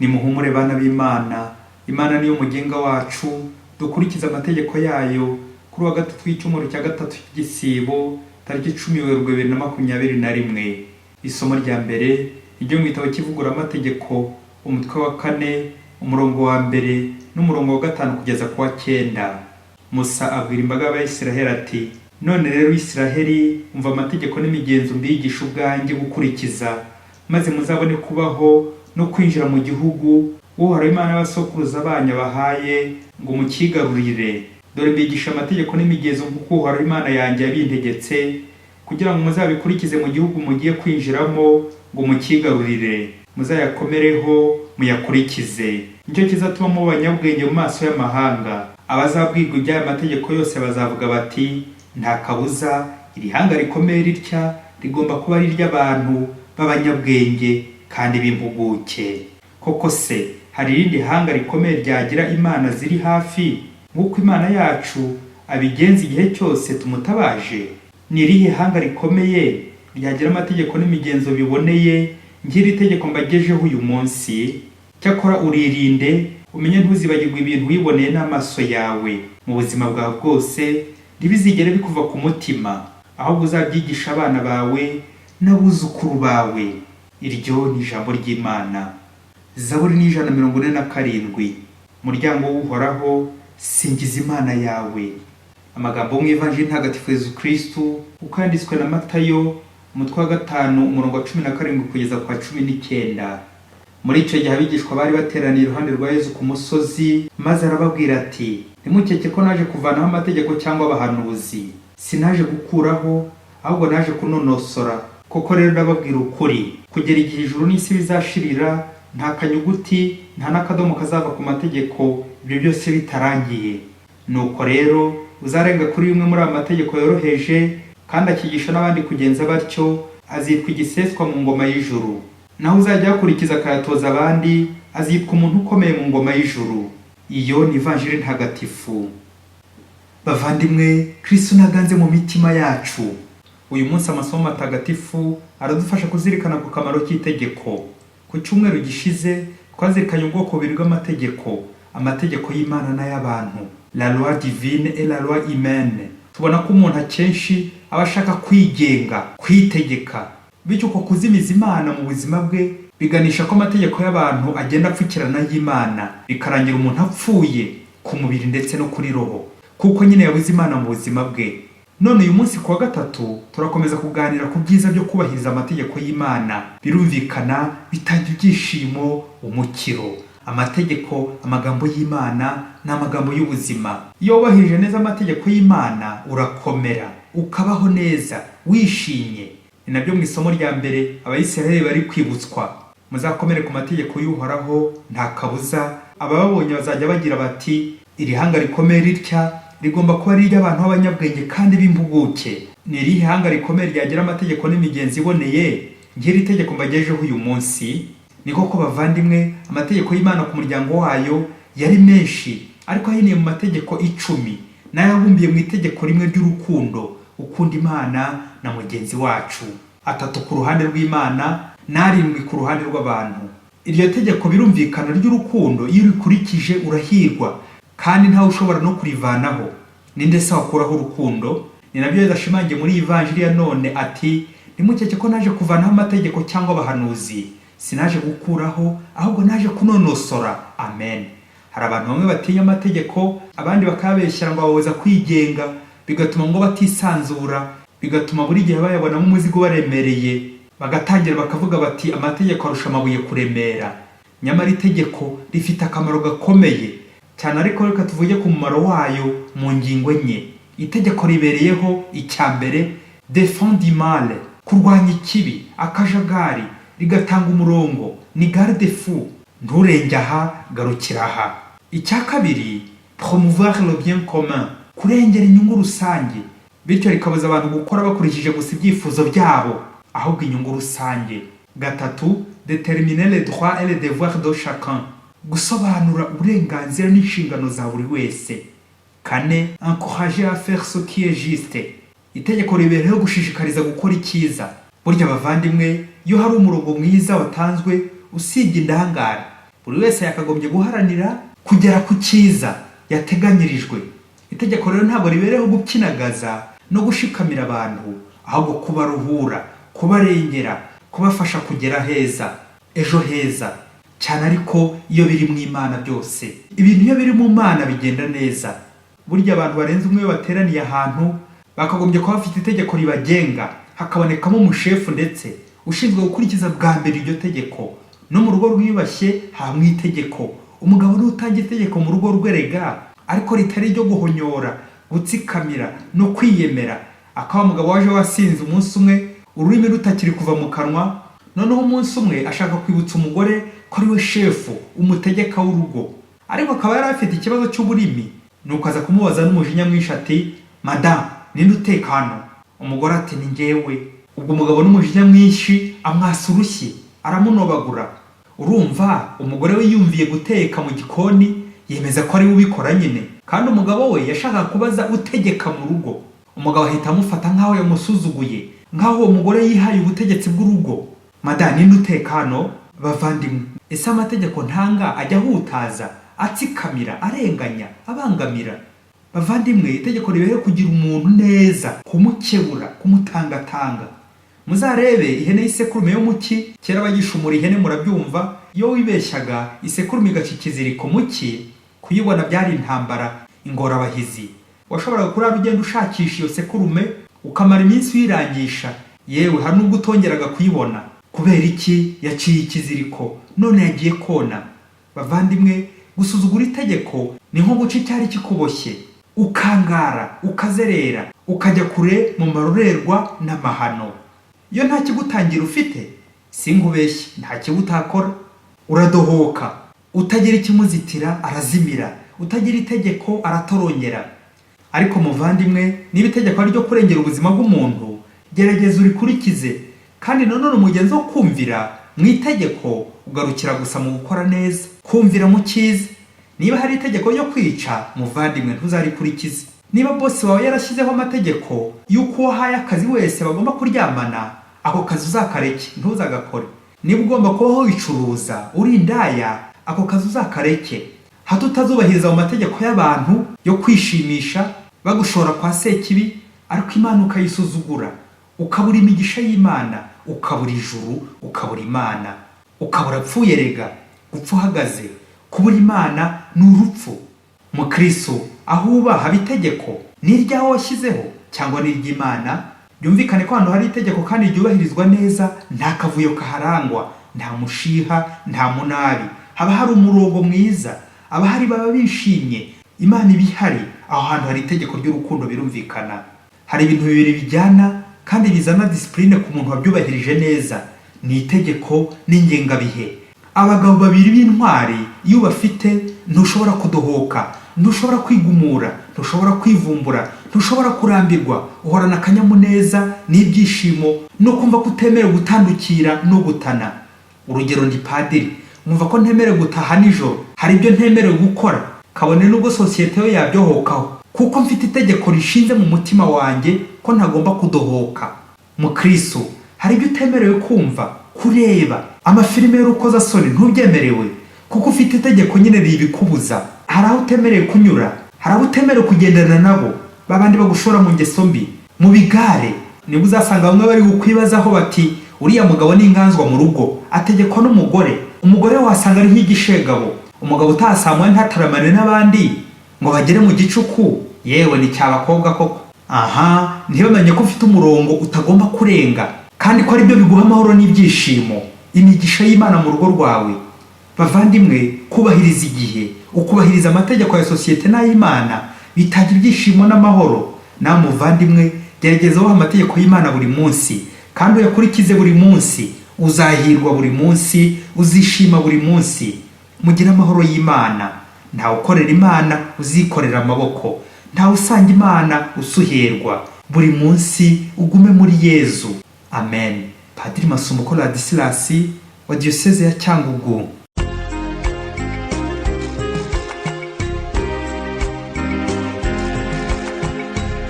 Nimuhumure bana b'Imana, Imana niyo mugenga wacu, dukurikize amategeko yayo. Kuri wa gatatu w'icyumweru cya gatatu cy'igisibo, tariki 10 Werurwe 2021. Isomo rya mbere ni ryo mu gitabo cy'Ivugururamategeko, umutwe wa kane, umurongo wa mbere n'umurongo wa gatanu kugeza ku wa cyenda. Musa abwira imbaga y'Abayisraheli ati: "None rero Israheli, umva amategeko n'imigenzo mbigisha ubwanjye gukurikiza, maze muzabone kubaho no kwinjira mu gihugu Uhoraho Imana y'abasokuruza banyu abahaye ngo mukigarurire. Dore mbigisha amategeko n'imigenzo nk'uko Uhoraho Imana yanjye yabintegetse, kugira ngo muzabikurikize mu gihugu mugiye kwinjiramo ngo mukigarurire. Muzayakomereho muyakurikize. Nicyo kizatuma muba abanyabwenge mu maso y'amahanga. Abazabwirwa iby'aya mategeko yose bazavuga bati: 'Nta kabuza iri hanga rikomeye ritya rigomba kuba ari iry'abantu b'abanyabwenge kandi b'impuguke.' Koko se hari irindi hanga rikomeye ryagira imana ziri hafi nk'uko Imana yacu abigenza igihe cyose tumutabaje? Ni irihe hanga rikomeye ryagira amategeko n'imigenzo biboneye nk'iri tegeko mbagejeho uyu munsi? Cyakora uririnde, umenye ntuzibagirwe ibintu wiboneye n'amaso yawe. Mu buzima bwawe bwose ntibizigere bikuva ku mutima, ahubwo uzabyigisha abana bawe n'abuzukuru bawe." Iryo ni ijambo ry'Imana. Zaburi ni 147. Muryango w'Uhoraho, singiza Imana yawe. Amagambo mu Ivanjiri Ntagatifu Yezu Kristu uko yanditswe na Matayo, umutwe wa gatanu, umurongo wa 17 kugeza ku wa 19. Muri icyo gihe abigishwa bari bateraniye iruhande rwa Yezu ku musozi, maze arababwira ati: "Ntimukeke ko naje kuvanaho amategeko cyangwa abahanuzi. Sinaje gukuraho, ahubwo naje kunonosora. Koko rero ndababwira ukuri, kugera igihe ijuru n'isi bizashirira, nta kanyuguti nta n'akadomo kazava ku mategeko ibyo byose bitarangiye. Nuko rero uzarenga kuri rimwe muri aya mategeko yoroheje kandi akigisha n'abandi kugenza batyo, azitwa igiseswa mu ngoma y'ijuru. Naho uzajya ayakurikiza akayatoza abandi, azitwa umuntu ukomeye mu ngoma y'ijuru." Iyo ni Ivanjiri Ntagatifu. Bavandimwe, Kristu ntaganze mu mitima yacu. Uyu munsi amasomo matagatifu aradufasha kuzirikana ku kamaro k'itegeko. Ku cyumweru gishize twazirikanye ubwoko bubiri bw'amategeko, amategeko y'Imana n'ay'abantu, la loi divine et la loi humaine. Tubona ko umuntu akenshi aba ashaka kwigenga, kwitegeka, bityo uko kuzimiza Imana mu buzima bwe biganisha ko amategeko y'abantu agenda apfukirana y'Imana, bikarangira umuntu apfuye ku mubiri ndetse no kuri roho, kuko nyine yabuze Imana mu buzima bwe. None uyu munsi ku wa gatatu turakomeza kuganira ku byiza byo kubahiriza amategeko y'Imana. Birumvikana, bitanga ibyishimo, umukiro. Amategeko, amagambo y'Imana ni amagambo y'ubuzima. Iyo wubahirije neza amategeko y'Imana urakomera, ukabaho neza wishimye. Ni nabyo mu isomo rya mbere Abayisiraheli bari kwibutswa: "Muzakomere ku mategeko y'Uhoraho, nta kabuza abababonye bazajya bagira bati: 'Iri hanga rikomeye ritya rigomba kuba ari iry'abantu b'abanyabwenge kandi b'impuguke. Ni irihe hanga rikomeye ryagira amategeko n'imigenzo iboneye nk'iri tegeko mbagejeho uyu munsi?'" Ni koko bavandimwe, amategeko y'Imana ku muryango wayo yari menshi, ariko ahiniye mu mategeko 10 n'ayabumbiye mu itegeko rimwe ry'urukundo, ukunda Imana na mugenzi wacu. Atatu ku ruhande rw'Imana n'arindwi ku ruhande rw'abantu. Iryo tegeko birumvikana ry'urukundo, iyo urikurikije urahirwa, kandi ntawe ushobora no kurivanaho. Ninde se wakuraho urukundo? Ni nabyo Yezu ashimangiye muri iyi Vanjiri ya none ati: "Ntimukeke ko naje kuvanaho amategeko cyangwa abahanuzi. Sinaje gukuraho, ahubwo naje kunonosora." Amen. Hari abantu bamwe batinya amategeko, abandi bakayabeshyira ngo bababuza kwigenga, bigatuma ngo batisanzura, bigatuma buri gihe bayabonamo umuzigo ubaremereye, bagatangira bakavuga bati: "Amategeko arusha amabuye kuremera." Nyamara itegeko rifite akamaro gakomeye cyane, ariko reka tuvuge ku mumaro wayo mu ngingo enye. Itegeko ribereyeho: icya mbere, défend du mal, kurwanya ikibi, akajagari, rigatanga umurongo, ni garde-fou: nturenge aha, garukira aha. Icya kabiri, promouvoir le bien commun, kurengera inyungu rusange, bityo rikabuza abantu gukora bakurikije gusa ibyifuzo byabo, ahubwo inyungu rusange. Gatatu, déterminer les droits et les devoirs de chacun, gusobanura uburenganzira n'inshingano za buri wese. Kane, encourager à faire ce qui est juste, itegeko ribereyeho gushishikariza gukora icyiza. Burya bavandimwe, iyo hari umurongo mwiza watanzwe, usibye indangare, Buri wese yakagombye guharanira kugera ku cyiza yateganyirijwe. Itegeko rero ntabwo ribereho gupyinagaza no gushikamira abantu, ahubwo kubaruhura, kubarengera, kubafasha kugera heza, ejo heza. Cyane ariko iyo biri mu Imana byose. Ibintu iyo biri mu Mana bigenda neza. Burya abantu barenze umwe iyo bateraniye ahantu, bakagombye kuba bafite itegeko ribagenga, hakabonekamo umushefu ndetse ushinzwe gukurikiza bwa mbere iryo tegeko. No mu rugo rwiyubashye habamo itegeko. Umugabo niwe utanga itegeko mu rugo rwe rega, ariko ritari iryo guhonyora, gutsikamira no kwiyemera. Akaba umugabo waje wasinze umunsi umwe, ururimi rutakiri kuva mu kanwa, noneho umunsi umwe ashaka kwibutsa umugore ko ari we shefu, umutegeka w'urugo. Ariko akaba yari afite ikibazo cy'uburimi. Nuko aza kumubaza n'umujinya mwinshi ati: "Madamu, ninde uteka hano?" Umugore ati: "Ni njyewe." Ubwo umugabo n'umujinya mwinshi amwasa urushyi, aramunobagura. Urumva umugore we yumviye guteka mu gikoni, yemeza ko ari we ubikora nyine, kandi umugabo we yashakaga kubaza utegeka mu rugo. Umugabo ahita amufata nk'aho yamusuzuguye, nk'aho uwo mugore yihaye ubutegetsi bw'urugo. "Madamu, ninde uteka hano?" Bavandimwe, ese amategeko ntanga ajya ahutaza, atsikamira, arenganya, abangamira? Bavandimwe, itegeko ribeho kugira umuntu neza, kumukebura, kumutangatanga. Muzarebe ihene y'isekurume yo mu cyi. Kera bagishumura ihene, murabyumva, iyo wibeshyaga isekurume igaca ikiziriko mu cyi, kuyibona byari intambara, ingorabahizi. Washoboraga kurara ugenda ushakisha iyo sekurume, ukamara iminsi uyirangisha, yewe hari n'ubwo utongeraga kuyibona. Kubera iki? Yaciye ikiziriko, none yagiye kona. Bavandimwe, gusuzugura itegeko ni nko guca icyari kikuboshye, ukangara, ukazerera, ukajya kure mu marorerwa n'amahano. Iyo nta kigutangira ufite, sinkubeshye, nta kibi utakora, uradohoka. Utagira ikimuzitira arazimira, utagira itegeko aratorongera. Ariko muvandimwe, niba itegeko ari ryo kurengera ubuzima bw'umuntu, gerageza urikurikize. Kandi nanone umugenzi wo kumvira mu itegeko ugarukira gusa mu gukora neza, kumvira mu cyiza. Niba hari itegeko ryo kwica, muvandimwe, ntuzarikurikize. Niba bosi wawe yarashyizeho amategeko y'uko uwo ahaye akazi wese bagomba kuryamana, ako kazi uzakareke, ntuzagakore. Niba ugomba kubaho wicuruza uri indaya, ako kazi uzakareke, hato utazubahiriza mu mategeko y'abantu yo kwishimisha bagushora kwa Sekibi, ariko Imana ukayisuzugura, ukabura imigisha y'Imana, ukabura ijuru, ukabura Imana, ukabura apfuye. Rega gupfa uhagaze, kubura Imana ni urupfu. Mukristo, aho uba haba itegeko? Ni iryawe washyizeho cyangwa ni iry'Imana? Byumvikane ko ahantu hari itegeko kandi ryubahirizwa neza, nta kavuyo kaharangwa, nta mushiha, nta munabi, haba hari umurongo mwiza, abahari baba bishimye, Imana iba ihari. Aho hantu hari itegeko ry'urukundo. Birumvikana, hari ibintu bibiri bijyana kandi bizana discipline ku muntu wabyubahirije neza: ni itegeko n'ingengabihe. Abagabo babiri b'intwari iyo ubafite, ntushobora kudohoka, ntushobora kwigumura, ntushobora kwivumbura, ntushobora kurambirwa. Uhorana akanyamuneza n'ibyishimo no kumva ko utemerewe gutandukira no gutana. Urugero, ndi padiri, nkumva ko ntemerewe gutaha nijoro, hari ibyo ntemerewe gukora, kabone n'ubwo sosiyete yo yabyohokaho, kuko mfite itegeko rishinze mu mutima wanjye ko ntagomba kudohoka. Mukristo, hari ibyo utemerewe kumva, kureba amafilime y'urukozasoni ntubyemerewe, kuko ufite itegeko nyine ribikubuza. Hari aho utemerewe kunyura, hari abo utemerewe kugendana nabo, babandi bagushora mu ngeso mbi, mu bigare. Nibwo uzasanga bamwe bari kukwibazaho bati: "Uriya mugabo ni inganzwa mu rugo, ategekwa n'umugore." Umugore wasanga ari nk'igishegabo. Umugabo utaha saa moya ntataramane n'abandi ngo bagere mu gicuku, yewe ni cyabakobwa koko. Aha ntibamenye ko ufite umurongo utagomba kurenga, kandi ko aribyo biguha amahoro n'ibyishimo, imigisha y'Imana mu rugo rwawe. Bavandimwe, kubahiriza igihe, ukubahiriza amategeko ya sosiyete n'ay'Imana, bitanga ibyishimo n'amahoro. Nawe muvandimwe, gerageza wubahe amategeko y'Imana buri munsi kandi uyakurikize buri munsi. Uzahirwa buri munsi, uzishima buri munsi. Mugire amahoro y'Imana. Ntawe ukorera Imana uzikorera amaboko, ntawe usanga Imana usuherwa. Buri munsi ugume muri Yezu. Amen. Padiri Masumbuko Ladislas wa Diyoseze ya Cyangugu.